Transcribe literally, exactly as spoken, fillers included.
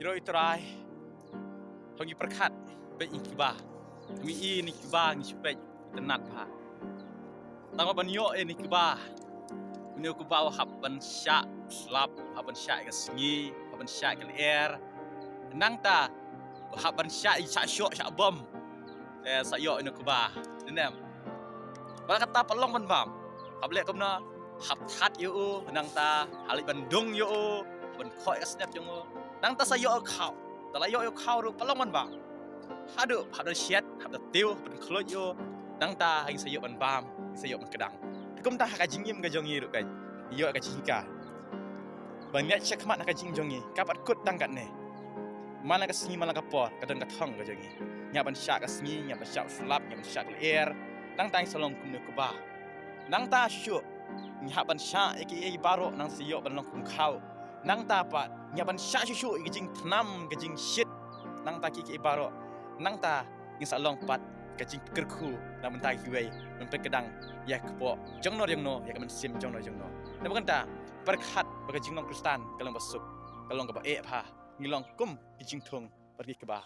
Ïaroh ïa u Trai, haba ngi pyrkhat, peit ïa ki kba. Haba ngi i ïa ki kba ngi shu peit, itynnad bha. Tang ba ban ïoh ïa ki kba, une u kba u hap ban shah slap, u hap ban shah ïa ka sngi, u hap ban shah ïa ka lyer. Nangta u hap ban shah ïa, shah shoh, shah bom. Te sa ïoh ïa une u kba. Te ne em. Wat la katta pat long ban bam. Hap leh kumno, hap that ïa u, nangta ha leit ban dung ïa u, ban khoh ïa ka snep jong u. Nangta sa ïoh ïa u khaw. Te la ïoh ïa u khaw ruh pat long ban bam. Haduh hap da shet, hap da tiew, hap da khluit ïa u. Nangta ha ngi sa ïoh ban bam, ngi sa ïoh ban kdang. Te kumta ha ka jingim ka jong ngi ruh kan, ïoh ïa ka jinghikai. Ban ïaid shakhmat ha ka jingim jong ngi, ka pat kut tang katne. Man la ka sngi man la ka por, ka don ka thong ka jong ngi. Ngi hap ban shah ka sngi, ngi hap ban shah u slap, ngi hap ban shah ka lyer. Nangta ngi sa long kum une u kba. Nangta shuh shuh ngi hap ban shah ïa kiei kiei baroh, nang sa ïoh ban long kum u khaw. Nangta pat ngi hap ban shah shuh shuh ïa ka jingthnam, ka jingshit. Nangta kiei kiei baroh. Nangta ngi sa long pat ka jingpyrkhat na ka bynta kiwei, ban pynkdang ïa ka kpoh jongno jongno, ïa ka mynsiem jongno jongno. Namar kata, pyrkhat ba ka jinglong Khristan ka long ba suk, ka long kaba eh bha. Ngi long kum ki jingthung bad ki kba.